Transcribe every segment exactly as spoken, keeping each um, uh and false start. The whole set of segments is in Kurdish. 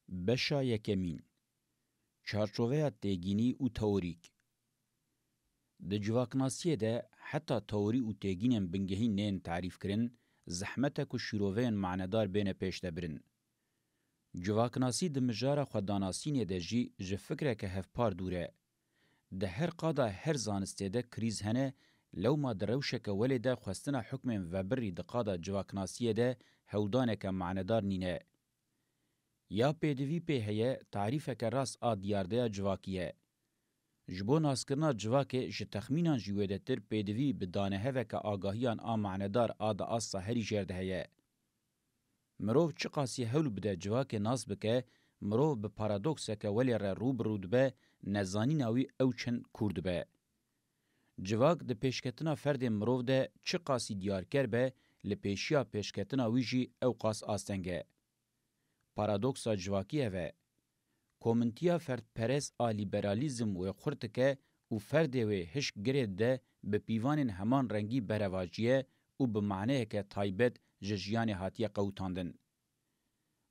Beşa yekemîn. Çarçoveya têgînî û teorîk. Di civaknasiyê de heta teorî û têgînên bingehîn nên tarîfkirin, zehmet e ku şîroveyên manedar bêne pêşdebirin. Civaknasî di mijara xwedanasînê de jî ji fikreke hevpar dûr e. Di her qada her zanistê de krîz hene, lewma di rewşeke welê de xwestina hukmên vebirî di qada civaknasiyê de hewldaneke manedar nîne. Ya pêdivî pê heye, tarîfeke rast a diyardeya civakî ye. Ji bo naskirina civakê ji texmînan jî wêdetir pêdivî bi daneheveke agahiyan a manedar a di asta herî jêr de heye. Mirov çiqasî hewl bide civakê nas bike, mirov bi paradokseke welê re rû bi rû dibe, nezanîna wî ew çend kûr dibe. Civak di pêşketina ferdê mirov de çiqasî diyarker be, li pêşiya pêşketina wî jî ew qas asteng e. Paradoksa civakî ev e. Komintiya ferdperest a lîberalîzm wê xurt dike û ferdê wê hişk girê dide bi pîvanên heman rengî berevajiye û bi maneyeke taybet ji jiyanê hatiye qewitandin.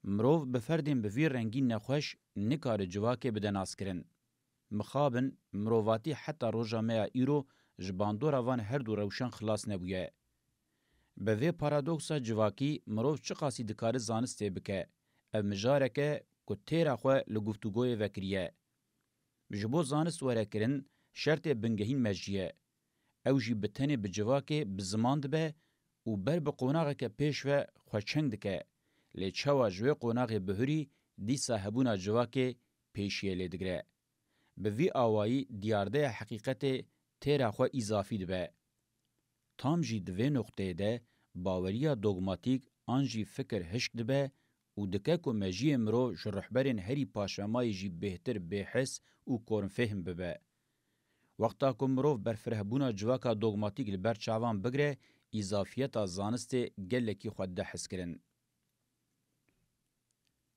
Mirov bi ferdên bi vî rengî nexweş nikare civakê bide naskirin. Mixabin, mirovatî heta roja me ya îro ji bandora van her du rewşan xilas nebûye. Bi vê paradoksa civakî mirov çiqasî dikare zanistê bike, ev mijarek e ku têra xwe li guftûgoyê vekiriye. Ji bo zanist were kirin, şertê bingehîn mejî ye. Ew jî bi tenê bi civakê bi ziman dibe û ber bi qonaxeke pêş ve xwe çeng dike. Lê çawa ji wê qonaxê bihurî, dîsa hebûna civakê pêşiyê lê digire. Bi vî awayî diyardeya heqîqetê têra xwe îzafî dibe. Tam jî di vê noqteyê de baweriya dogmatîk an jî fikir hişk dibe û dike ku mejiyê mirov ji ruhberên herî paşvemayî jî bêhtir bêhis û korinfêhm bibe. Wexta ku mirov berfirehbûna civaka dogmatîk li ber çavan bigire, îzafiyeta zanistê gelekî xwe dide hiskirin.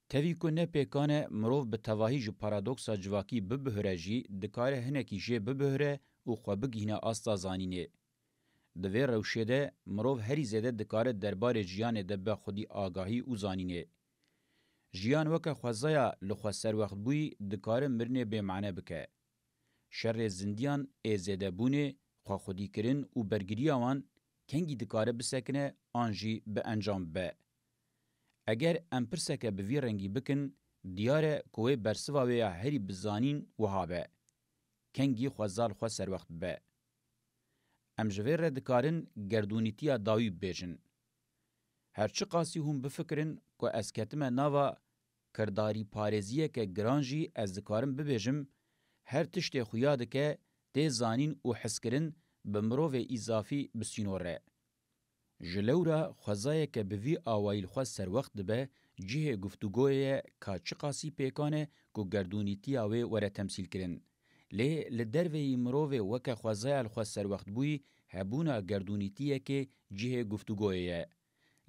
Tevî ku ne pêkan e mirov bi tevahî ji paradoksa civakî bibihire jî, dikare hinekî jê bibihire û xwe bigihîne asta zanînê. Di vê rewşê de mirov herî zêde dikare derbarê jiyanê de be xwedî agahî û zanînê. Jiyan weke xwezaya li xwe serwextbûyî dikare mirinê bêmane bike. Şerê zindiyan ê zêdebûnê, xwexwedîkirin û bergiriya wan kengî dikare bisekine an jî bi encam bibe. Eger em pirseke bi vî rengî bikin, diyar e ku wê bersiva wê ya herî bi zanîn wiha be: kengî xweza li xwe serwext bibe? Em ji vê re dikarin gerdûnîtiya dawî bibêjin. Her çiqasî hûn bifikirin ku ez ketime nava kirdarîparêziyeke giran jî, ez dikarim bibêjim, her tiştê xuya dike, tê zanîn û hiskirin bi mirovê îzafî bi sînor e. Ji lewra xwezayeke bi vî awayî li xwe serwext dibe, cihê guftûgoyê ye ka çiqasî pêkan e ku gerdûnîtiya wê were temsîlkirin. Lê li derveyî mirovê weke xwezaya li xwe serwextbûyî hebûna gerdûnîtiyekê cihê guftûgoyê ye.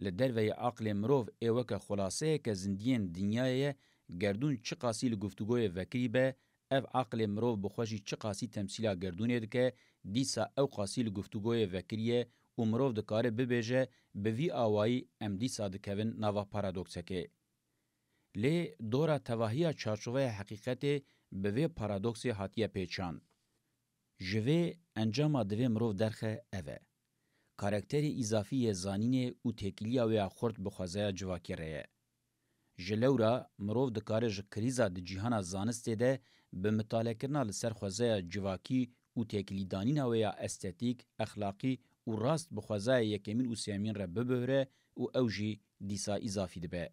Li derveyî aqlê mirov ê weke xulaseyeke zindiyên dinyayê ye, gerdûn çiqasî li guftûgoyê vekirî be, ev aqlê mirov bi xwe jî çiqasî temsîla gerdûnê dike, dîsa ew qasî li guftûgoyê vekirî ye û mirov dikare bibêje, bi vî awayî em dîsa dikevin nava paradoksekê. Lê dora tevahiya çarçoveya heqîqetê bi vê paradoksê hatiye pêçan. Ji vê encama divê mirov derxe ev e: karakterê îzafî yê zanînê û têkiliya wê ya xurt bi xwezaya civakî re ye. Ji lewra mirov dikare ji krîza di cîhana zanistê de bi mitalekirina li ser xwezaya civakî û têkilîdanîna wê ya estetîk, exlaqî û rast bi xwezaya yekemîn û sêyemîn re bibihre û ew jî dîsa îzafî dibe.